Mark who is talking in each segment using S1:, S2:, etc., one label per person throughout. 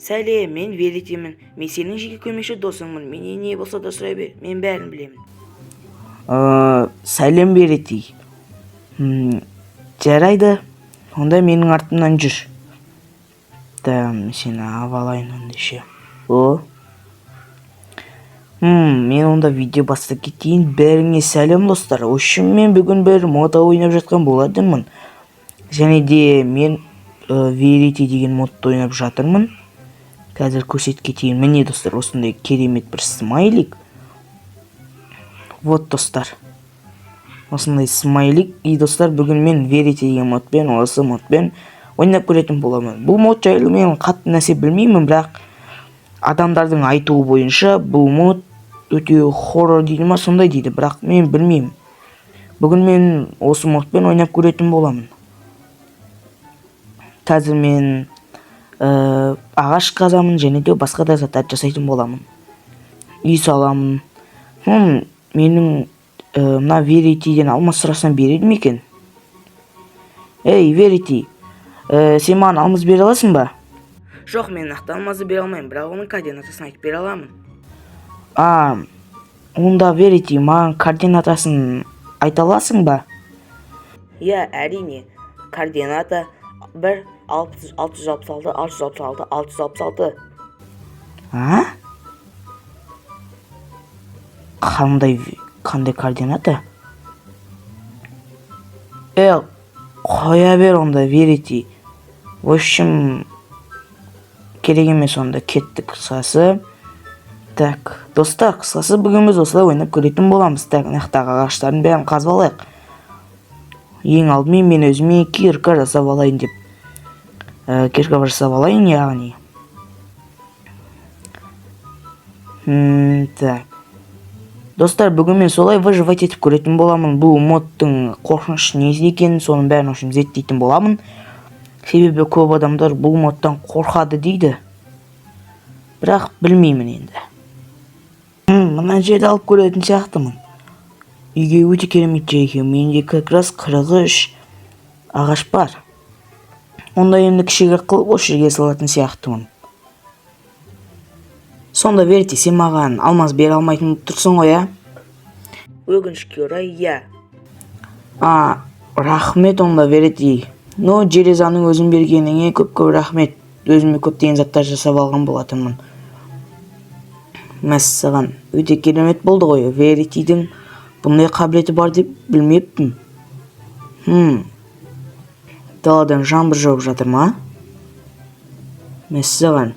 S1: Сәлем, мен Веритимін. Мен сенің жеке көмекші досыңмын. Менен не болса да сұрай бер, мен бәрін білемін. Сәлем, Верити. Жарайды, онда менің артымнан жүр. Да, мен сені алып алайын онда ше. О. Мен онда видео бастап кетейін. Бәріңе сәлем, достар. В общем, мен бүгін бір мод ойнап жатқан болатынмын. Және де мен Верити деген модты ойнап жатырмын. Қазір көрсетіп кетейін. Міне, достар, осындай керемет бір смайлик. Вот, достар. Осындай смайлик. И, достар, бүгін мен Верити деген модпен, осы модпен ойнап көретін боламын. Бұл мод жайлы мен қатты нәрсе білмеймін, бірақ адамдардың айтуы бойынша бұл мод өте хоррор дейді ма, сондай дейді, бірақ мен білмеймін. Бүгін мен осы модпен ойнап көретін боламын. Қазір мен ағаш қазамын және де басқа да заттар жасайтын боламын. Үй саламын. Менің мына Веритиден алмаз сұрасам, береді ме екен? Ей, Верити, сен маған алмаз бере аласың ба? Жоқ, мен нақты алмазды бере алмаймын, бірақ оның координатасын айтып бере аламын. А, онда, Верити, маған координатасын айта аласың ба? Иә, әрине. Координата 1 666 666 666. А? Қандай координата? Е, қоя бер онда, Верити. В общем, керек емес онда, кеттік, қысқасы. Так, достар, қысқасы, бүгін біз осылай ойнап көретін боламыз. Так, мына жақтағы ағаштардың бәрін қазып алайық. Ең алдымен мен өзіме кирка жасап алайын деп. Кирка жасап алайын, яғни. Так. Достар, бүгін мен солай выживать етіп көретін боламын. Бұл модтың қорқыныш несі екенін, соның бәрін, в общем, зерттейтін боламын. Себебі көп адамдар бұл модтан қорқады дейді. Бірақ білмеймін енді. Мына жерді алып көретін сияқтымын. Үйге өте керемет жер екен. Менде как раз 43 ағаш бар. Онда енді кішігірек қылып осы жерге салатын сияқтымын. Сонда, Верити, сен маған алмаз бере алмайтын тұрсың ғой, иә? Өкінішке орай, иә. А, рахмет онда, Верити. Но железаның өзін бергеніңе көп-көп рахмет. Өзіме көптеген заттар жасап алған болатынмын. Мәссаған, өте керемет болды ғой. Веритидің бұндай қабілеті бар деп білмеппін. Даладан жаңбыр жауып жатыр ма? Мәссаған.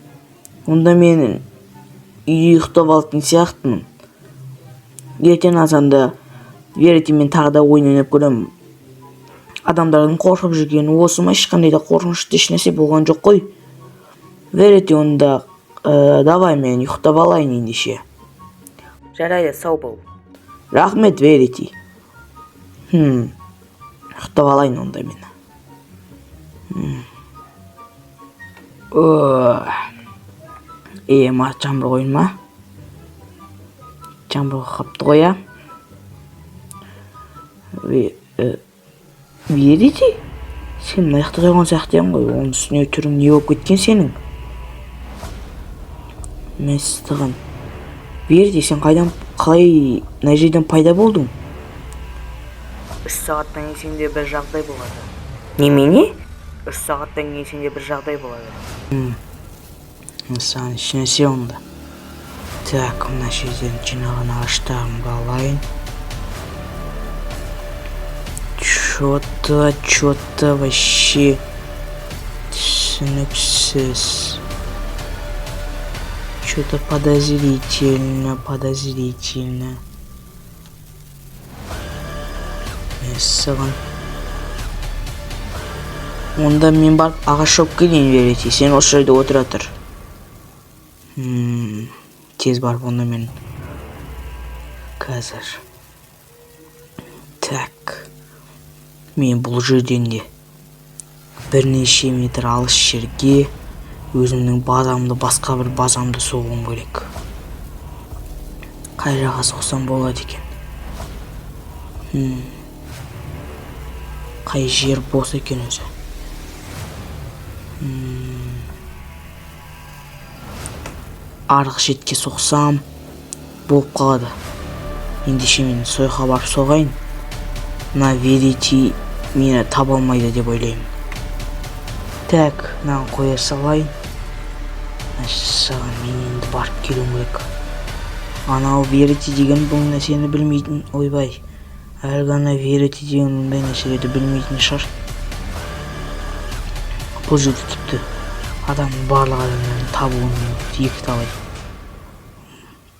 S1: Онда мен үйде ұйықтап алатын сияқтымын. Ертең азанда Веритимен тағы да ойын ойнап көремін. Адамдардың қорқып жүргені осы ма? Ешқандай да қорқынышты ешнәрсе болған жоқ қой. Верити, онда давай, мен ұйықтап алайын ендеше. Жарайды, сау бол. Рахмет, Верити. Ұйықтап алайын онда мен. Е, ма, жаңбыр қойды ма? Жаңбыр қапты ғой, иә? Верити? Сен мына жақта тұрған сияқты едің ғой. Оның үстіне түрің не болып кеткен сенің? Мәссаған. Верити, сен қайдан, қалай мына жерден пайда болдың? 3 сағаттан кейін сенде бір жағдай болады. Немене? 3 сағаттан кейін сенде бір жағдай болады. Саған ешнәрсе онда. Так, мына жерден жинаған ағаштарымды алайын. Чё-то вообще түсініксіз. Чё-то подозрительно, подозрительно. Мәссаған. Онда мен барып ағаш шауып келейін, Верити. Сен осы жерде отыра тұр. Тез барып онда мен қазір. Так. Мен бұл жерден де бірнеше метр алыс жерге өзімнің базамды, басқа бір базамды соғуым керек. Қай жаққа соқсам болады екен? Қай жер бос екен өзі? Арғы шетке соқсам болып қалады. Ендеше мен сойқа барып соғайын. Мына Верити мені таба алмайды деп ойлаймын. Так, мынаны қоя салайын. Мәссаған, мен енді барып келуім керек. Анау Верити деген бұл нәрсені білмейтін, ойбай. Әлгі ана Верити деген мұндай нәрселерді білмейтін шығар. Бұл жерде тіпті адамның барлық адамдардың табуының екі талай.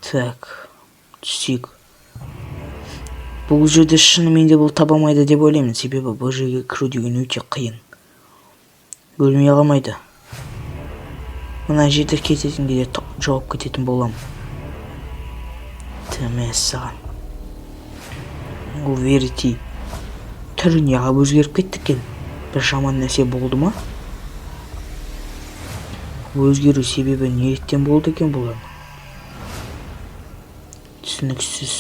S1: Так, түсейік. Бұл жерде шынымен де бұл таба алмайды деп ойлаймын, себебі бұл жерге кіру деген өте қиын. Өлмей қалмайды. Мына жерде кететін кезде жауып кететін боламын. Мәссаған. Ол Верити түрі неғып өзгеріп кетті екен? Бір жаман нәрсе болды ма? Өзгеру себебі неліктен болды екен бұлардың? Түсініксіз.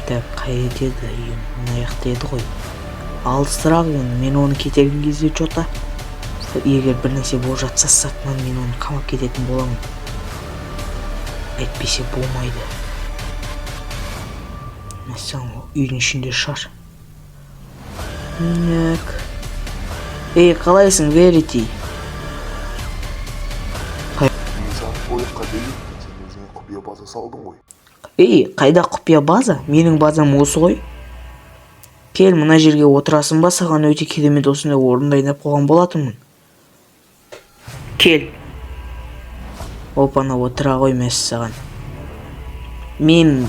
S1: Так, қайда еді үйім? Мына жақта еді ғой. Алысырақ енді, мен оны кететін кезде чё-то егер бір нәрсе болып жатса, сыртынан мен оны қамап кететін боламын. Әйтпесе болмайды. Мәссаған, ол үйдің ішінде шығар. Так. Ей, қалайсың, Верити?
S2: Мен саған ойыққа береттім, сен өзіңе құпия база салдың ғой.
S1: Ей, қайда құпия база? Менің базам осы ғой. Кел, мына жерге отырасың ба? Саған өте керемет осындай орын дайындап қойған болатынмын. Кел. Опана, отыра ғой, мәссаған. Мен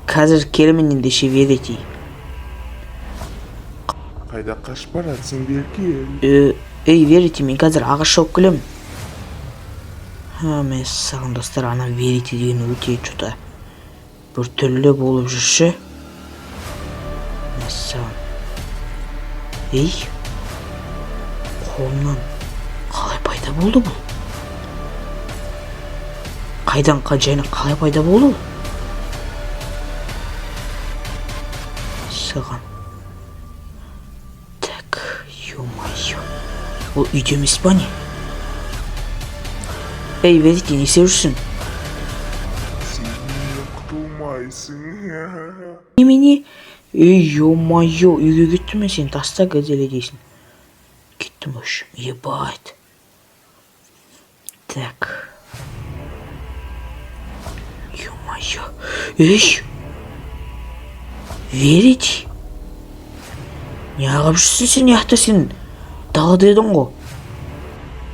S1: қазір келемін ендеше, Верити.
S2: Қайда қашып баратсың, бері кел.
S1: Ей, Верити, мен қазір ағаш шауып келемін. Ха, мәссаған, достар, ана Верити деген өте чё-то біртүрлі болып жүрші. Мәссаған. Ей, қолымнан қалай пайда болды бұл? Қайдан және қалай пайда болды бұл? Саған. Так, ё-моё. Ол үйде емес па не? Ей, Верити, не істеп жүрсің?
S2: Сен менен құтылмайсың.
S1: Немене? Ей, ё-моё, үйге кеттім мен, сен таста газели дейсің. Кеттім в общем, ебать. Так. Ё-моё. Ей! Верити? Неғып жүрсің сен яқта, сен далада едің ғой.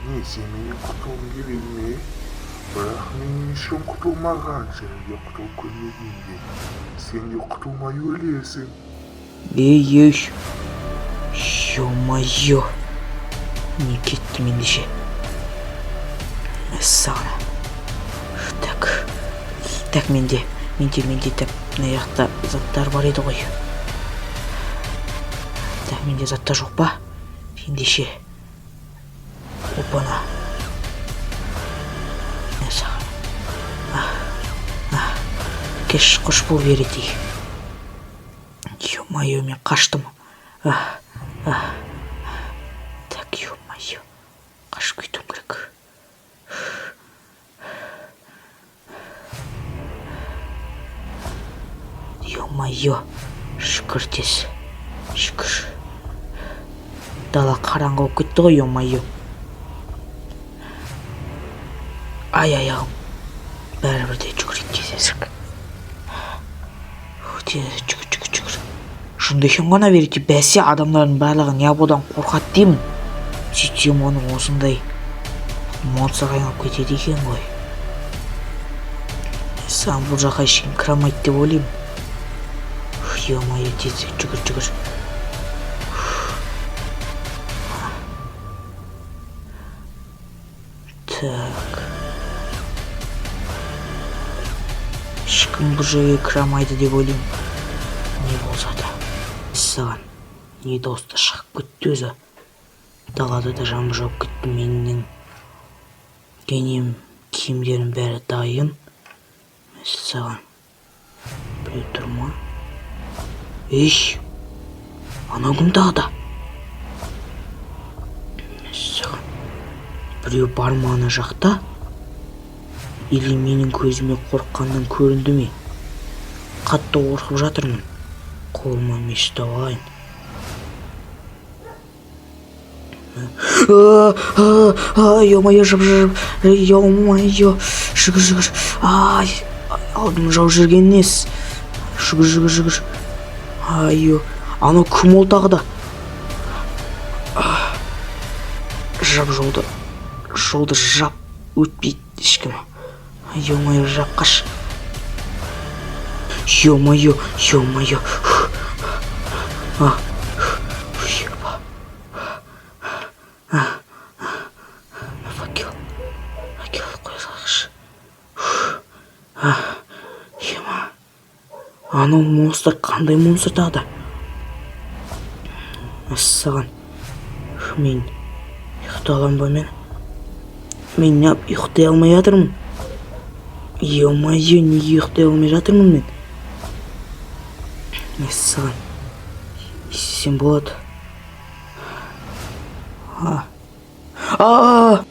S2: Не, сен менен құтылғың келеді ме? Бірақ менен ешкім құтылмаған және де құтылып көрмеген де. Сен де құтылмай өлесің.
S1: Ей, ей. Ё-моё. Не кеттім ендеше. Мәссаған. Так. Так, менде, так, мына жақта заттар бар еді ғой. Так, менде заттар жоқ па? Ендеше. Опана. Мәссаған. Кеш, қош бол, Верити. Ё-моё, мен қаштым. А, а. Так, ё-моё. Қашып кетуім керек. Ё-моё. Шүкір тез. Шүкір. Дала қараңғы болып кетті ғой, ё-моё. Ай, аяғым. Бәрібір де жүгірейік тезірек. Тез жүгір, жүгір, жүгір. Шынды екен ғана Верити. Бәсе, адамдардың барлығы не бұдан қорқады деймін. Сөйтсем, оның осындай монстрға айналып кетеді екен ғой. Саған бұл жаққа ешкім кіре алмайды деп ойлаймын. Ё-моё, тез жүгір, жүгір. Так. Ешкім бұл жерге кіре алмайды деп ойлаймын. Не болса да. Саған не дауысты шығып кетті өзі. Далада да жаңбыр жауып кетті. Менің денем, киімдерім бәрі дайын. Саған біреу тұр ма? Ей, анау кім тағы да? Саған Біреу бар ма ана жақта? Или менің көзіме қорыққаннан көрінді ме? Қатты қорқып жатырмын. Қолыма меч ұстап алайын. Ё-моё, жып, жып, ё-моё, жүгір, жүгір. Ай, алдым жау жүрген несі? Жүгір, жүгір, жүгір. Ай, анау кім ол тағы да? Жап жолды, жолды жап, өтпейді ешкім. Ё-моё, жап, қаш. Ё-моё, ё-моё. А, ёба. Факел, факел қоя салайықшы. Ема, анау монстр қандай монстр тағы да? Мәссаған, мен ұйықтай аламын ба? Мен неғып ұйықтай алмай жатырмын? Ё-моё, неге ұйықтай алмай жатырмын мен? Мәссаған, не істесем болады? А, а.